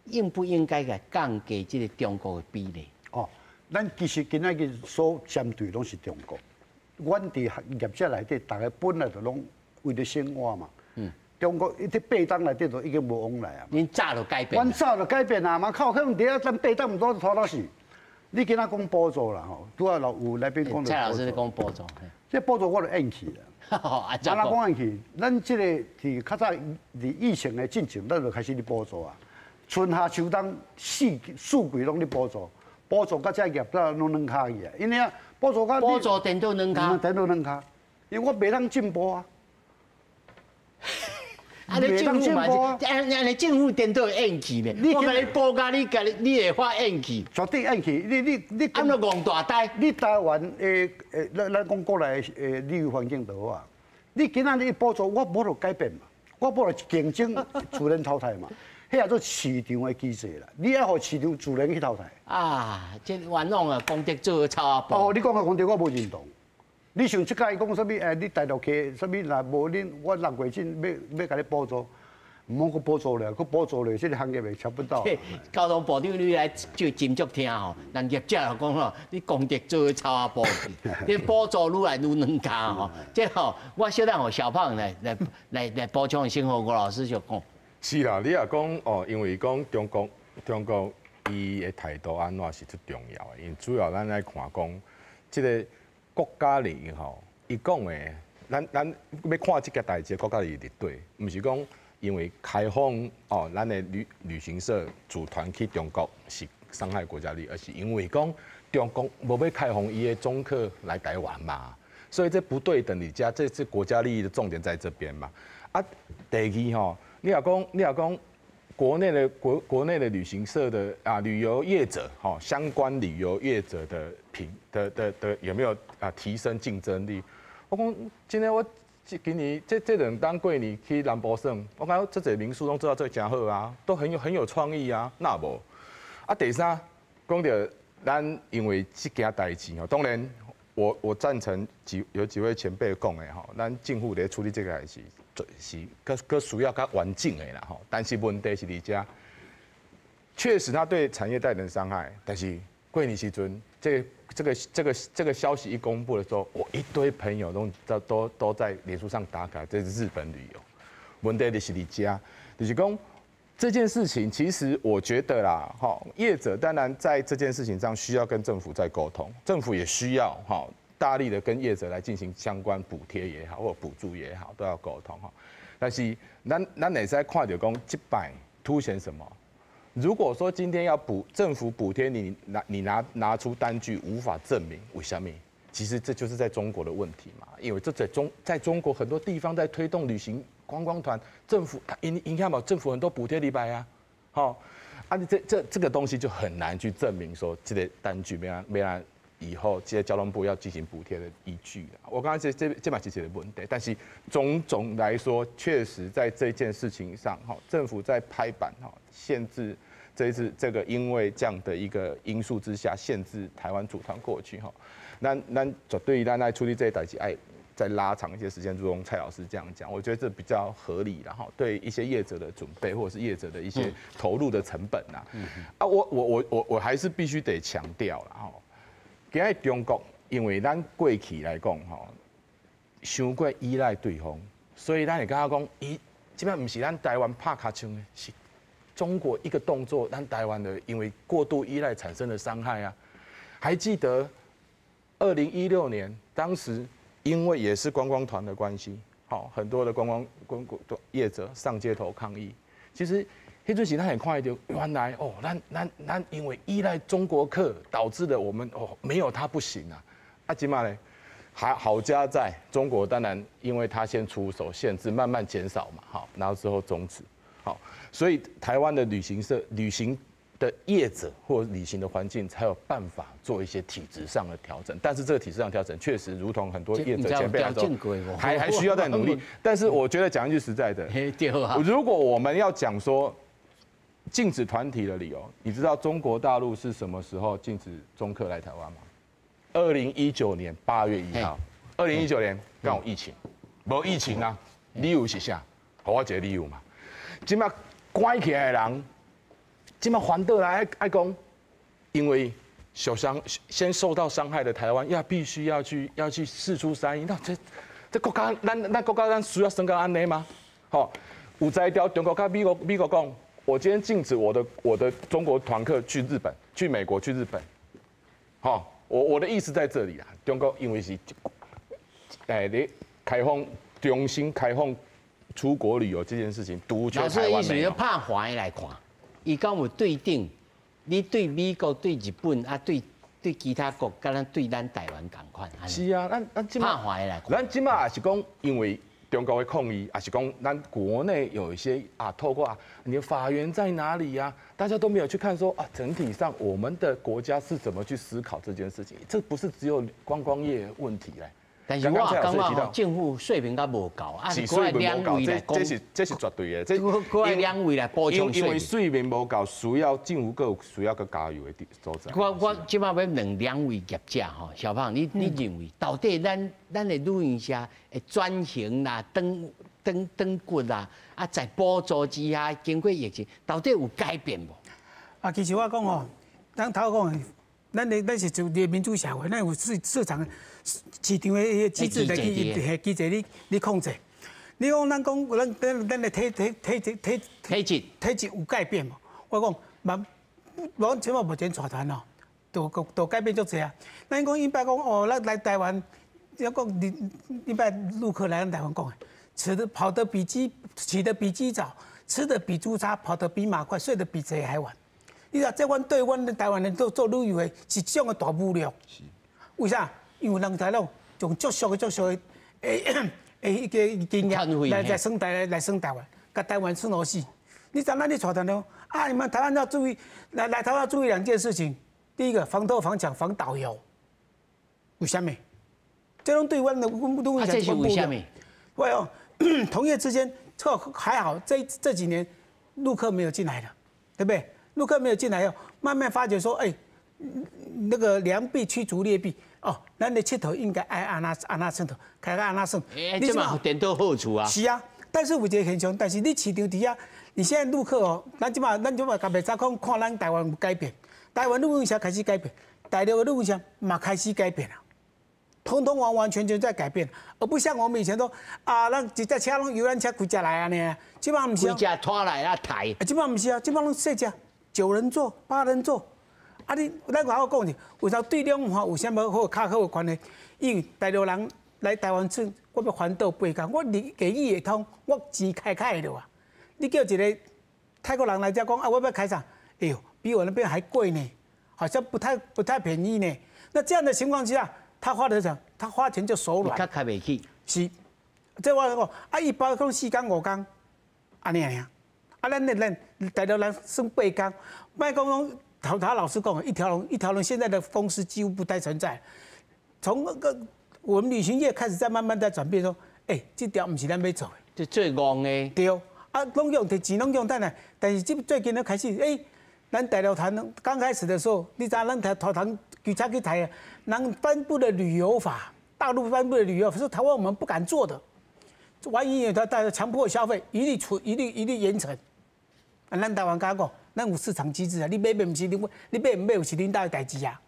應不應該共降低這個中國的比例？哦，咱其實今仔日所針對攏是中國。阮佇業者內底，逐个本來就攏為著生活嘛。中國伊佇八冬內底就已經無往來啊。恁早就改變。阮早就改變啊嘛，靠，可能佇遐等八冬毋多拖到死。你今仔講補助啦吼，拄仔有來賓講。蔡老師咧講補助。這補助我就厭去啦。啊，怎講厭去？咱這個佇較早佇疫情的進前，咱就開始咧補助啊。春夏秋冬四季攏咧補助，補助到這業者攏軟跤去啊，因為啊。補助到補助顛倒軟跤，顛倒軟跤，因為我袂當進步啊。啊，你政府嘛是，按呢政府顛倒會厭去呢？我共你補甲你，共你，你會發厭去？絕對厭去！你，按怎戇大呆？你台灣的咱講國內的旅遊環境就好啊。你今仔日補助，我無法度改變嘛，我無法度競爭自然淘汰嘛。彼叫做市場的機制啦，你愛予市場自然去淘汰。啊，這冤枉啊！功德做草仔布。哦，你講的功德我無認同。你像這擺講啥物？你大陸客啥物？若無恁，我6月進欲共你補助，毋好閣補助咧，閣補助咧，這个行業會差不多。交通部長，你來就斟酌聽吼，人業者就講吼，你功德做草仔布，你補助愈來愈軟跤吼。這吼，我小等予小胖來補充，先予吳老師就講。是啦，你若講哦，因為講中國伊的態度按怎是最重要的，因為主要咱愛看講，這个國家利益吼，伊講的，咱欲看這件代誌，國家利益佇佗，毋是講因為開放哦，咱的旅行社組團去中國是傷害國家利益，而是因為講中國無欲開放伊的總客來台灣嘛，所以這不對等，你加這是國家利益的重點在這邊嘛。啊，第二吼。你若講，國內的旅行社的啊旅遊業者，吼，相關旅遊業者的品的的的有沒有啊提升競爭力？我講今天我今年這兩冬過年去南部耍，我感覺這濟民宿攏做到做誠好啊，都很有創意啊，那無？啊，第三講著咱因為這件代誌吼，當然我贊成有幾位前輩講的吼，咱政府咧處理這个代誌。是，閣需要較完整的啦吼，但是問題是佇遮，確實它對產業帶來傷害，但是過年時陣，這個消息一公布的時候，我一堆朋友都在臉書上打卡，這是日本旅遊。問題就是佇遮，就是講这件事情其实我觉得啦，哈，业者当然在这件事情上需要跟政府在沟通，政府也需要哈大力的跟业者来进行相关补贴也好，或补助也好，都要沟通哈。但是咱會使看著講，這擺凸顯什麼？如果說今天要補政府補貼你拿出單據無法證明，為什麼？其實這就是在中國的問題嘛，因為這在中國很多地方在推動旅行觀光團，政府它影影響嘛，政府很多補貼禮拜啊，好，啊你這個東西就很難去證明說這個單據沒按以後這個交通部要進行補貼的依據。我剛剛這嘛是一個問題，但是種種來說，確實在這件事情上，哈，政府在拍板哈，限制這一次這個因為這樣的一個因素之下，限制台灣組團過去哈。咱絕對咱來處理這個代誌，愛再拉長一些時間，如同蔡老師這樣講，我覺得這比較合理，然後對一些業者的準備，或者是業者的一些投入的成本呐。啊，我還是必須得強調啦吼。今日中國，因為咱過去來講吼，傷過依賴對方，所以咱會感覺講，伊這擺毋是咱台灣拍尻槍的，是中國一個動作，咱台灣的因為過度依賴產生的傷害啊。還記得2016年，當時因為也是觀光團的關係，好，很多的觀光業者上街頭抗議。其實彼陣時咱會看著，原來哦，咱因為依賴中國客，導致了我們哦沒有他不行啊。啊，這擺咧，還好佳在中國，當然因為他先出手限制，慢慢減少嘛，好，然後之後終止，好，所以台灣的旅行社、旅行的業者或旅行的環境才有辦法做一些體制上的調整，但是這個體制上調整確實如同很多業者前輩來說，還需要再努力。但是我覺得講一句實在的，如果我們要講說禁止團體的理由，你知道中國大陸是什麼時候禁止中客來台灣嗎？2019年8月1號。2019年剛有疫情，無疫情啊，理由是啥？予我一個理由嘛。這擺關起來的人。這擺反倒來愛講，因為受傷先受到傷害的台灣，要必須要去釋出善意。那這國家，咱國家咱需要升到按呢嗎？吼，有才調中國佮美國講，我今天禁止我的中國團客去日本、去美國、去日本。吼，我的意思在這裡啦。中國因為是，你開放重新開放出國旅遊這件事情，獨缺台灣沒有。老師拍環來看。伊敢有對等？你對美國、對日本啊，對其他國，佮咱對咱台灣仝款。是啊，咱這擺，咱這擺也是講，因為中國的抗議，也是講咱國內有一些啊，透過啊，你的法源在哪裡呀？大家都沒有去看說啊，整體上我們的國家是怎麼去思考這件事情？這不是只有觀光業問題嘞。但是我感覺政府水平較無夠，啊，過來兩位來講，這是絕對的。這過來兩位來補充。因為水平無夠，需要政府閣有需要閣加油的所在。我這擺欲問兩位業者吼，小胖，你認為到底咱的旅行社的轉型啦、轉骨啦，啊，在補助之下，經過疫情，到底有改變無？啊，其實我講吼，咱頭講。咱是自民主社會，咱有市場市場的機制來去機制你控制。你講咱講咱的體質有改變無？我講嘛，我起碼目前帶團哦，都改變足濟啊。咱講一擺講哦，咱來台灣，要講你一擺陸客來咱台灣講的，吃得跑得比雞起得比雞早，吃得比豬差，跑得比馬快，睡得比賊還晚。你知這阮對阮台灣人做做旅遊的是這種的大侮辱。為啥？因為人台攏從足俗的足俗的一個經驗來算台灣，共台灣算落死。你知咱你帶團咯？啊，你們台灣要注意，來台灣要注意兩件事情。第一個，防偷、防搶、防導遊。為啥物？這攏對阮的阮旅行社為啥物？喂哦，同業之間，這還好，這幾年陸客沒有進來了，對不對？陸客沒有進來後，慢慢發覺說，哎，那個良幣驅逐劣幣，哦，咱的𨑨迌應該愛按怎按怎𨑨迌，開個按怎耍。欸，這嘛有顛倒好處啊。是啊，但是有一個現象，但是你市場底下，你現在陸客哦，咱這擺咱這擺較袂早講看咱台灣有改變，台灣旅行社開始改變，大陸的旅行社嘛開始改變啦。通通完完全全在改变，而不像我們以前都啊，咱一隻車攏遊覽車規隻來按呢，這擺毋是。規隻拖來啊抬。這擺毋是啊，這擺攏細隻，九人座、八人座。啊你，咱我講是，為啥對兩岸有啥物好較好的關係？因為大陸人來台灣出，我欲環島八工，我日家語會通，我錢開開會著啊。你叫一個泰國人來遮講啊，我欲開啥？哎喲，比我那邊還貴呢，好像不太便宜呢。那這樣的情況之下，他花的錢，他花錢就手軟。較開袂起。是，這我講啊，伊包講四工五工，按呢爾。啊，咱的咱大陸人算八工，莫講講頭頭老師講，一條龍一條龍，現在的公司幾乎不太存在。從那個我們旅行業開始在慢慢在轉變，說，欸，這條毋是咱欲做的。這最戇的。對，啊，攏用摕錢攏用等來，但是這最近咧開始，欸，咱大陸團剛開始的時候，你知影咱台團警察去台，人頒布的旅遊法，大陸頒布的旅遊法是台灣我們不敢做的，萬一他帶強迫消費，一律處一律一律嚴懲。啊，咱台灣敢講，咱有市場機制啊，你買買毋是你，你買毋買有是恁兜的代誌啊。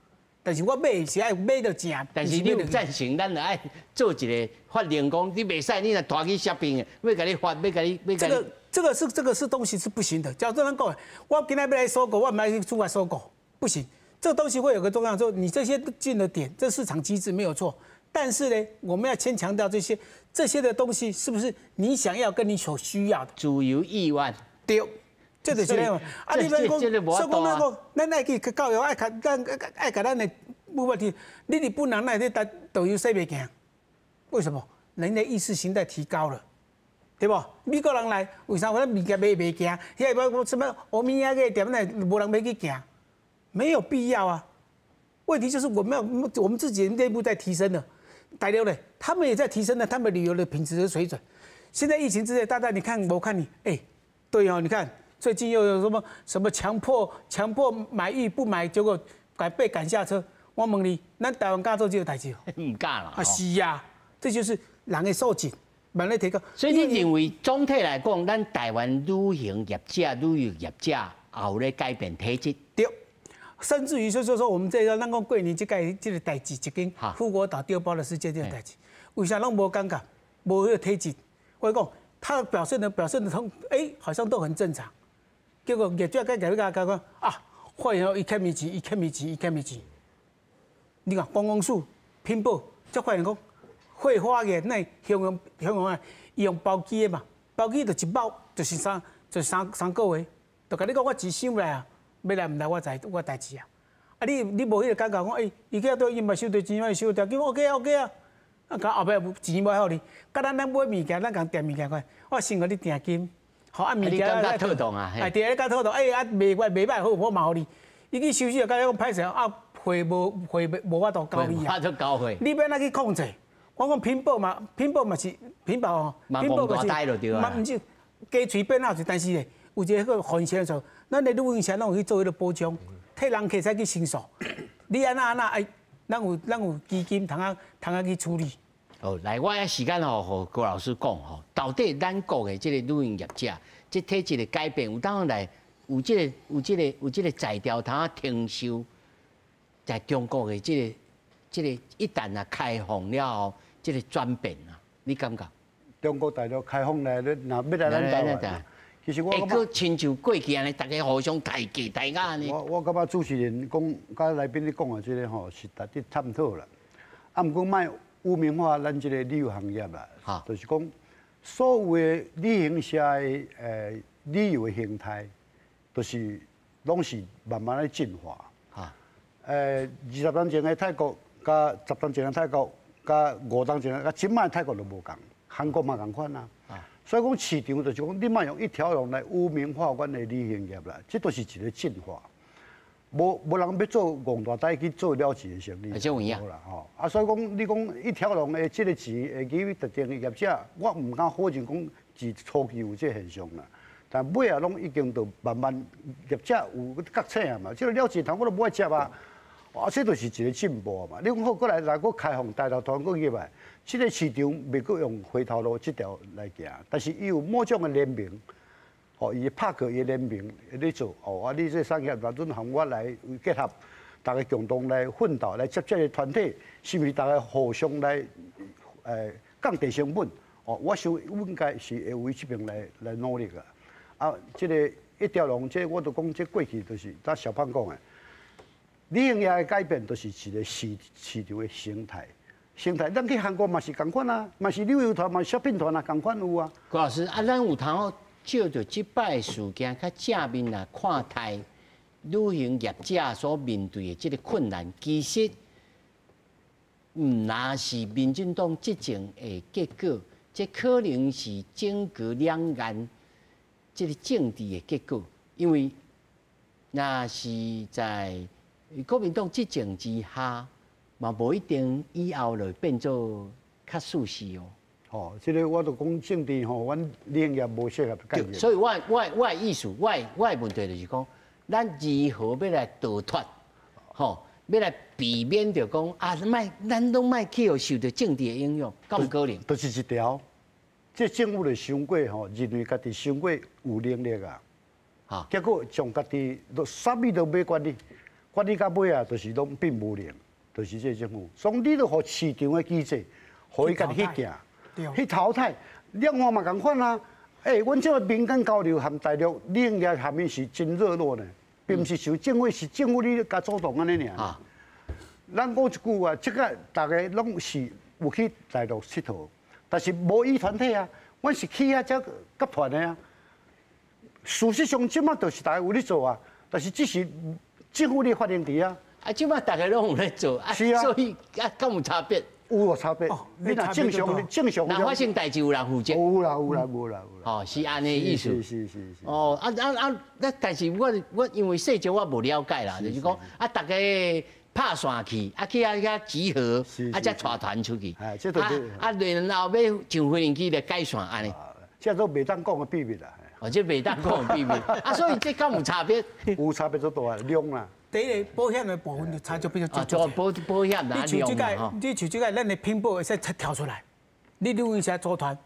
但是我買是愛買著正。但是你有贊成，咱著愛做一個法令，講你袂使，你若帶去 shopping 的，欲共你罰，欲共你，欲共你。這個是東西是不行的。假如咱講，我今仔欲來收購，我毋愛出來收購，不行。這個東西會有個重要，說你這些進的點，這市場機制沒有錯。但是呢，我們要先強調這些的東西是不是你想要跟你所需要的？自由意願。對，這就是這樣。啊，你別講，所以講那個，咱愛去教育，愛共咱愛共咱的無問題。你日本人來咧，導遊說袂行，為什麼？人的意識形態提高了，對無？美國人來，為啥我物件買袂行？遐個什麼歐米亞個店，來無人欲去行，沒有必要啊。問題就是我們要我們自己內部在提升了，大陸呢，他們也在提升了他們旅遊的品質的水準。現在疫情之下，大家你看我看你，哎，對哦，你看最近又有什麼什麼強迫買與不買，結果趕被趕下車。我問你，咱台灣敢做這個代誌？毋敢啦。啊，是啊，這就是人的素質慢慢提高。所以你認為總體來講，咱台灣旅行業者、旅遊業者也有咧改變體質？對。甚至於就是說，我們這個咱講過年這個這個代誌，一間富國島丟包的事件這個代誌，為啥攏無感覺，無彼個體質？我講，他表現的通，哎，好像都很正常。結果業主該共你講講啊，發現伊欠伊錢，伊欠伊錢，伊欠伊錢。你看觀光署品保，才發現講，會發嘅那形容形容啊，伊用包機的嘛，包機就一包就是三個月，就共你講我錢收來啊。欲來毋來我知我代誌啊！啊你你無彼個感覺講，欸，伊叫對伊嘛收著錢，嘛收著，叫 OK 啊 OK 啊。啊，到後尾錢無予你，佮咱咱買物件，咱共訂物件看，我先予你訂金，好啊物件。你感覺妥當啊？哎對，你感覺妥當，欸啊賣賣袂歹好，我嘛予你。伊去收收，佮你講歹勢啊，貨無貨無法度交你啊。無法度交貨。你欲按怎去控制？我講品保嘛，品保嘛是品保哦，品保嘛是嘛毋是雞喙變老是，但是咧有一個風險說，咱的旅行社攏有去做彼個保障，替人客使去申訴。你按怎按怎哎，咱有基金通啊通啊去處理。好，來，我遐時間吼，予郭老師講吼，到底咱國的這個旅行業者，這體質的改變，有當來有這個有這個有這個才調通啊承受，在中國的這個一旦啊開放了後，這個轉變啊，你感覺？中國大陸開放來，你若欲來咱台灣，其實我會閣親像過去按呢，大家互相抬價抬價按呢。我感覺主持人講，佮來賓咧講的這個吼，是值得探討啦。啊，毋過莫污名化咱這個旅遊行業啦，就是講所有的旅行社的旅遊的形態，就是攏是慢慢咧進化。20年前的泰國，佮10年前的泰國，佮5年前的，佮這擺泰國都無仝，韓國嘛仝款啊。所以講市場就是講，你莫用一條龍來污名化阮的旅行業啦，這都是一個進化。無人欲做戇大呆去做了錢的生意，啦吼。啊，所以講你講一條龍的這個錢會去特定的業者，我毋敢否認講是初期有這個現象啦。但尾仔攏已經就慢慢業者有覺醒啊嘛，這個了錢頭我都無愛接啊。啊，這就是一個進步嘛。你講好，閣來來閣開放大陸團閣入來，這個市場袂閣用回頭路這條來行，但是伊有某種的聯盟，吼，伊拍過伊聯盟咧做，哦，啊，你這產業若準和我來結合，大家共同来奋斗，来结这个团体，是毋是大家互相来降低成本？哦，我想应该是会为这边来努力啊。啊，这个一条龙，这我都讲，这过去就是咱小胖讲的，旅行业的改变，就是一个市场的生态。生态，咱去韩国嘛是仝款啊，嘛是旅游团，嘛是 shopping 团啊，仝款有啊。郭老师啊，咱有通好借著这摆事件，较正面来看待旅行业者所面对的这个困难，其实毋若是民进党执政的结果，这可能是整个两岸这个政治的结果，因为若是在国民党执政之下，嘛无一定以后就变做较舒适哦。哦，这个我都讲政治吼，阮旅行业无适合介入。所以我的意思，我的问题就是讲，咱如何欲来逃脱，吼，欲来避免著讲啊，莫咱拢莫去予受著政治的影响，敢有可能？就是一条，这政府就伤过吼，认为家己伤过有能力啊，结果将家己都啥物都欲管理，管理到尾啊，就是拢变无能。就是这政府，所以你著予市场的机制，予伊家己去行，去淘汰。两岸嘛仝款啊，欸，阮这个民间交流和大陆旅行业下面是真热络呢，并毋是像政府是政府你共主动按呢尔。咱讲一句话，这个大家拢是有去大陆𨑨迌，但是无以团体啊，阮是去遐才结团的啊。事实上，这马就是大家有咧做啊，但是只是政府咧发令伫遐。啊，这马大家拢有咧做，啊，所以啊，敢有差别？有差别。你若正常，正常。若发生代志有人负责？有啦，有啦，无啦，有啦。哦，是按呢意思。是是是是。哦，啊啊啊！那但是我因为细节我无了解啦，就是讲啊，大家拍线去，啊去遐遐集合，啊才带团出去。哎，这都是。啊，然后欲上飞机来解散按呢。这都袂当讲的秘密啦。哦，这袂当讲的秘密。啊，所以这敢有差别？有差别足大，量啦。第一个保险的部分就差就比较少。保险你像这个，你像这个，咱的拼保会使跳出来。你旅行社组团，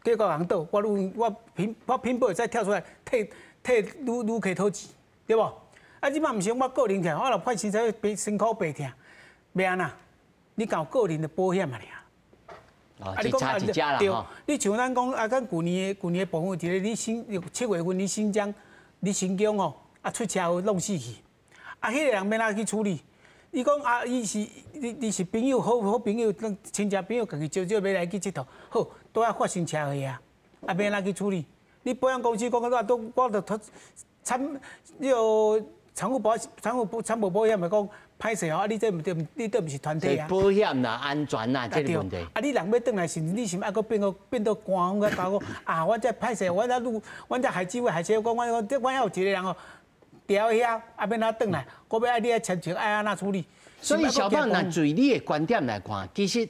结果人倒，我旅我拼我拼保会使跳出来替替旅客讨钱，对无？啊，这摆毋是我个人听，我若发生啥物身躯病痛，欲按怎？你搞个人的保险嘛尔。啊，你讲一家啦。对，你像咱讲啊，咱旧年的部分，伫咧你新7月份，你新疆、你新疆吼，啊出车祸弄死去。啊，彼个人欲按怎去处理？伊讲啊，伊是你是朋友，好好朋友，亲戚朋友，家己招招欲来去𨑨迌，好，拄仔发生车祸啊，啊，欲按怎去处理？你保险公司讲我都我都托产那个产物保产物保产物保险咪讲歹势哦，啊，你这毋对，你这毋是团体啊。保险啦，安全啦，这个问题。啊，你人欲转来时，你是毋爱阁变个变到官方甲讲啊，我这歹势，我这旅，我这海基会海基会讲，我我我有一个人哦。调遐，啊，欲按怎转来，阁欲爱你爱签证，爱按怎处理？所以小胖，若从你的观点来看，其实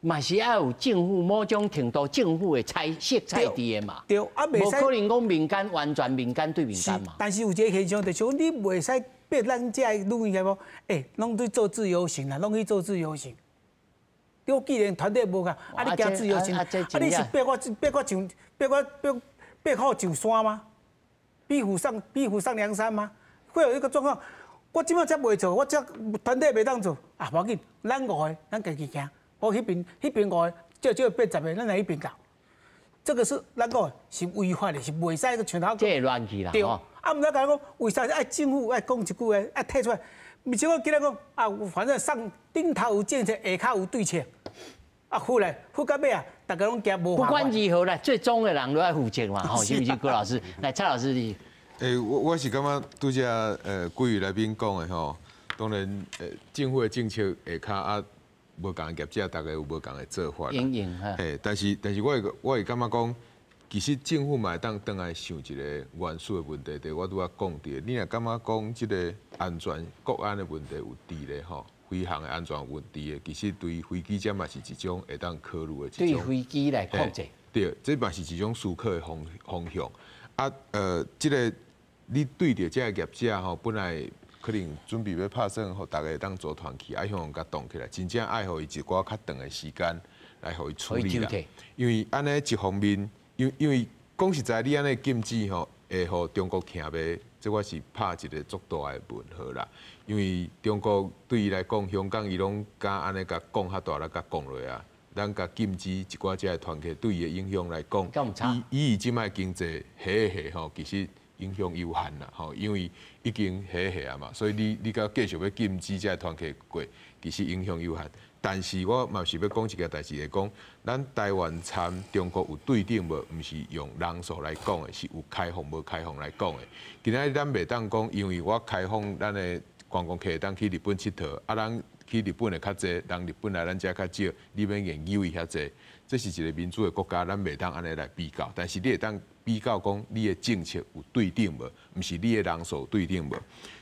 嘛是爱有政府某种程度政府的彩色彩伫的嘛。对，啊，无可能讲民间完全民间对民间嘛。但是有一个现象，就是讲你袂使逼咱这旅行社无，欸，拢去做自由行啦，拢去做自由行。对，既然团体无共，啊，你行自由行，啊，你是逼我逼我上逼我逼逼虎上山吗？逼虎上梁山吗？会有一个状况，我这摆才袂做，我这团体袂当做啊，无要紧，咱五个，咱家己行。我彼边五个，少少变10个，咱来彼边搞。这个是咱讲是违法的，是袂使个像头。这会乱去啦。对。啊，毋知讲为啥爱政府爱讲一句话，爱退出来？毋是我今日讲啊，反正上顶头有政策，下跤有对策。啊，付来付到尾啊，大家拢惊无。不管如何啦，最终的人都爱负责嘛，吼，是毋是？郭老师，来蔡老师你。欸，我是感觉拄才几位来宾讲的吼，当然政府的政策下跤啊，无仝的业者，大家有无仝的做法。嘿，但是我会感觉讲，其实政府嘛会当转来想一个原始的问题，就是我拄仔讲著，你若感觉讲这个安全国安的问题有伫咧吼，飞航的安全问题的，其实对飞机这嘛是一种会当考虑的一种。对飞机来控制。对，这嘛是一种思考的方向。啊，这个你对著这个业者吼，本来可能准备欲拍算，予大家会当组团去，啊，向共冻起来，真正爱予伊一寡较长的时间来予伊处理啦。因为按呢一方面，因为讲实在，你按呢禁止吼，會予中國聽袂，這我是拍一個足大的問號啦。因為中國對伊來講，香港伊攏敢按呢共講較大力共講落啊，咱共禁止一寡這个團客對伊的影響來講，以伊這擺經濟下下吼，其實影響有限啦吼，因為已經下下啊嘛，所以你閣繼續欲禁止這个團客過，其實影響有限。但是我嘛是欲講一件代誌，會講咱台灣參中國有對等無？毋是用人數來講的，是有開放無開放來講的。今仔日咱袂當講，因為我開放咱的觀光客會當去日本𨑨迌，啊，咱去日本的較濟，人日本來咱遮較少，你免研究伊遐濟。這是一個民主的國家，咱袂當按呢來比較。但是你會當比較講，你的政策有對等無？毋是你的人數對等無？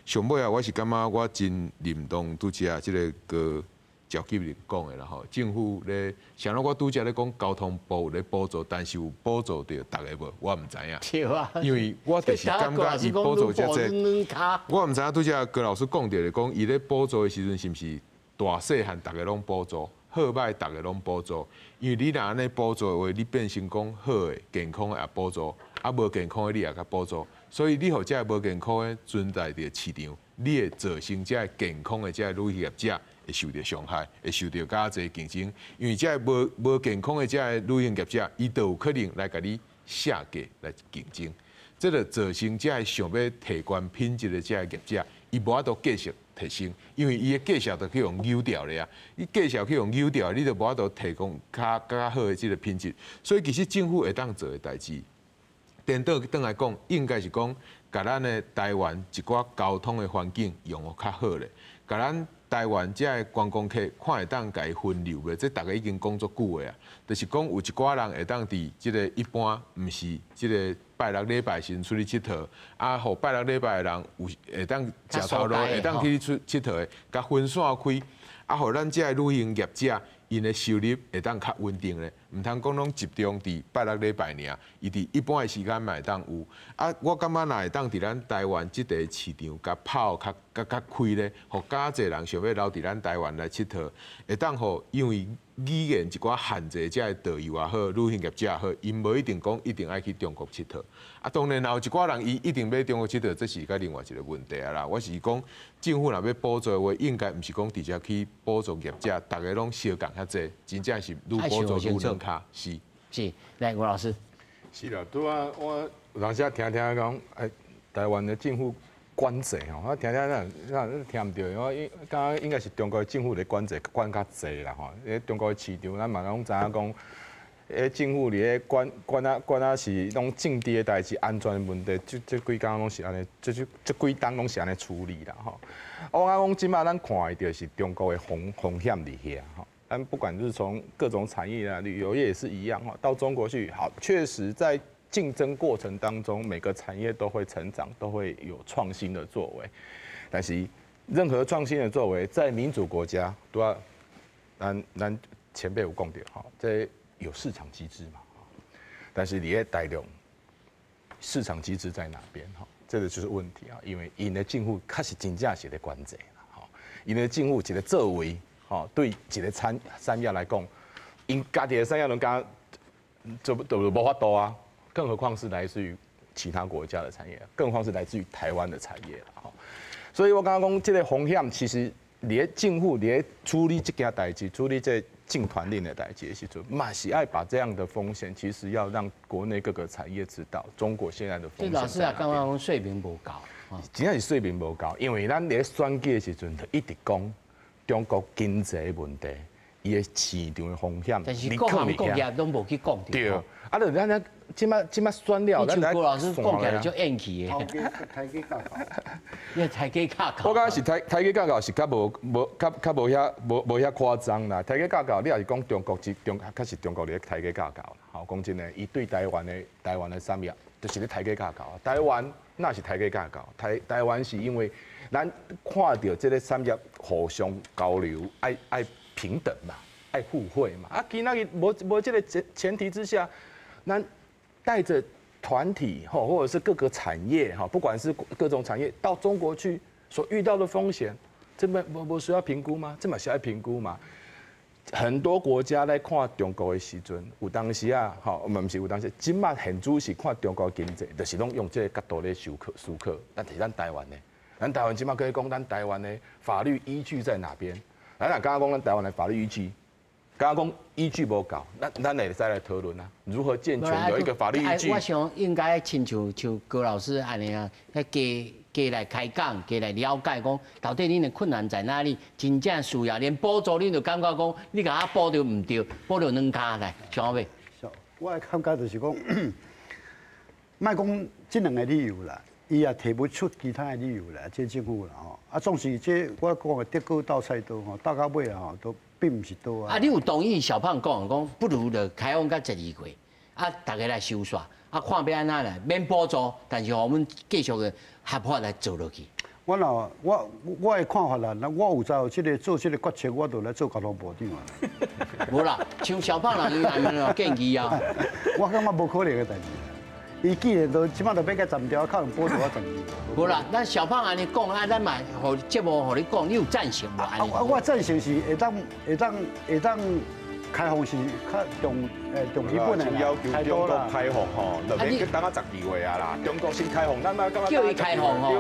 上尾啊，我是感覺我真認同拄才這个高趙吉玲講的啦吼，政府咧，像我拄才咧講交通部有咧補助，但是有補助著逐个無，我毋知影。對啊。因為我就是感覺伊補助遮濟，我毋知影拄才高老師講著咧，講伊咧補助的時陣是毋是大細漢逐个攏補助，好歹逐个攏補助？因為你若按呢補助的話，你變成講好的健康的也補助，啊無健康的你也共補助，所以你予這个無健康的存在佇市場，你會造成這个健康的這个旅遊業者會受著傷害，會受著較濟競爭，因為這个無健康的這个旅行業者，伊就有可能來共你下價來競爭，這就造成這个想欲提懸品質的這个業者，伊無法度繼續提升，因為伊的價數就去予扭掉咧啊！你價數去予扭掉，你就無法度提供較好的這个品質。所以其實政府會當做的代誌，顛倒轉來講，應該是講，共咱的台灣一寡交通的環境用予較好咧，共咱台灣這个觀光客看會當共伊分流袂？這逐家已經講足久的啊，就是講有一寡人會當佇這个一般，毋是這个拜六禮拜時陣出去𨑨迌，啊，予拜六禮拜的人有會當食頭路，會當去出𨑨迌的，共分散開，啊，予咱這个旅行業者𪜶的收入會當較穩定咧，毋通講攏集中佇拜六禮拜爾，伊佇一般的時間嘛會當有。啊，我感覺若會當佇咱台灣這塊市場共拋較較較開咧，予較濟人想欲留佇咱台灣來𨑨迌，會當予因為語言一寡限制，這个導遊也好，旅行業者也好，𪜶無一定講一定愛去中國𨑨迌。啊，當然若有一寡人伊一定欲中國𨑨迌，這是較另外一個問題啊啦。我是講政府若欲補助的話，應該毋是講直接去補助業者，逐家攏相仝遐濟，真正是愈補助愈軟跤。是是，來吳老師。是啦，拄仔我有當時聽聽講，哎，台灣的政府管制吼，我聽聽那那聽毋著，我應敢應該是中國的政府咧管制管較濟啦吼。咧中國的市場，咱嘛攏知影講，彼政府佇咧管管啊管啊是攏政治的代誌、安全的問題，這這幾工攏是按呢，這這這幾冬攏是按呢處理啦吼。我講這擺咱看的就是中國的風險佇遐吼。咱不管是從各種產業啊，旅遊業也是一樣吼，到中國去，好，確實在競爭過程當中，每個產業都會成長，都會有創新的作為。但是，任何創新的作為，在民主國家都要，咱前輩有講著吼，這有市場機制嘛。但是你佇大陸，市場機制在哪邊？哈，這個就是問題啊。因為𪜶的政府確實真正是咧管制啦，吼，𪜶的政府一個作為，吼，對一個產業來講，𪜶家己的產業攏敢做都無法度啊。更何況是來自於其他國家的產業，更何況是來自於台灣的產業啦。所以我剛剛講這個風險，其實佇政府佇處理這件代誌，處理這禁團令的代誌的時陣，嘛是愛把這樣的風險，其實要讓國內各個產業知道中國現在的風險。老師啊，剛剛講說明無夠，真正是說明無夠，因為咱佇選舉的時陣就一直講中國經濟問題，伊的市場的風險，但是各行各業攏無去講。對，啊，就咱咱這擺這擺選了，咱來。郭老師講起來就怨氣的。抬價較高，你抬價較高。我感覺是抬價較高是較無無較較無遐無無遐誇張啦。抬價較高，你若是講中國這中確實中國咧抬價較高啦。吼，講真的，伊對台灣的產業，就是咧抬價較高。台灣哪是抬價較高？台灣是因為咱看著這个產業互相交流，愛平等嘛，愛互惠嘛。啊，今仔日無這个前提之下，咱帶著團體吼，或者是各個產業哈，不管是各種產業到中國去所遇到的風險，這麼無需要評估嗎？這嘛需要評估嘛？很多国家咧看中国的时阵，有当时啊，吼，毋是有当时，这马现主是看中国经济，就是拢用这个角度咧思考思考。但是咱台湾呢？咱台湾这马可以讲，咱台湾的法律依据在哪边？咱若敢讲咱台湾的法律依据，敢讲依据无够，咱会使来讨论啊，如何健全有一个法律依据？我想应该亲像像高老师按呢啊，加加来开讲，加来了解，讲到底恁的困难在哪里？真正需要连补助，恁就感觉讲，你共我补著毋对，补著两跤来，想欲？我的感觉就是讲，莫讲这两个理由啦，伊也提不出其他的理由来，这政府啦吼。啊，总是这我讲的德哥斗菜刀吼，斗到尾啊吼，都并毋是刀啊。啊，你有同意小胖讲讲，不如就开放到12月，啊，大家来收煞。啊，看欲按怎来，免补助，但是予阮继续的合法来做落去。我若我我的看法啦，那我有在这个做这个决策，我就来做交通部长啊。无啦，像小胖人伊按建议啊。我感觉无可能的代志。伊既然都这马都欲共斩掉，可能补助我十二。无啦，咱小胖按呢讲，啊，咱嘛予节目予你讲，你有赞成无？啊，我赞成是会当会当会当。开放是较重重基本的要求中国开放吼，就免去等到12月啊啦。中国先开放，咱嘛感觉叫伊开放吼。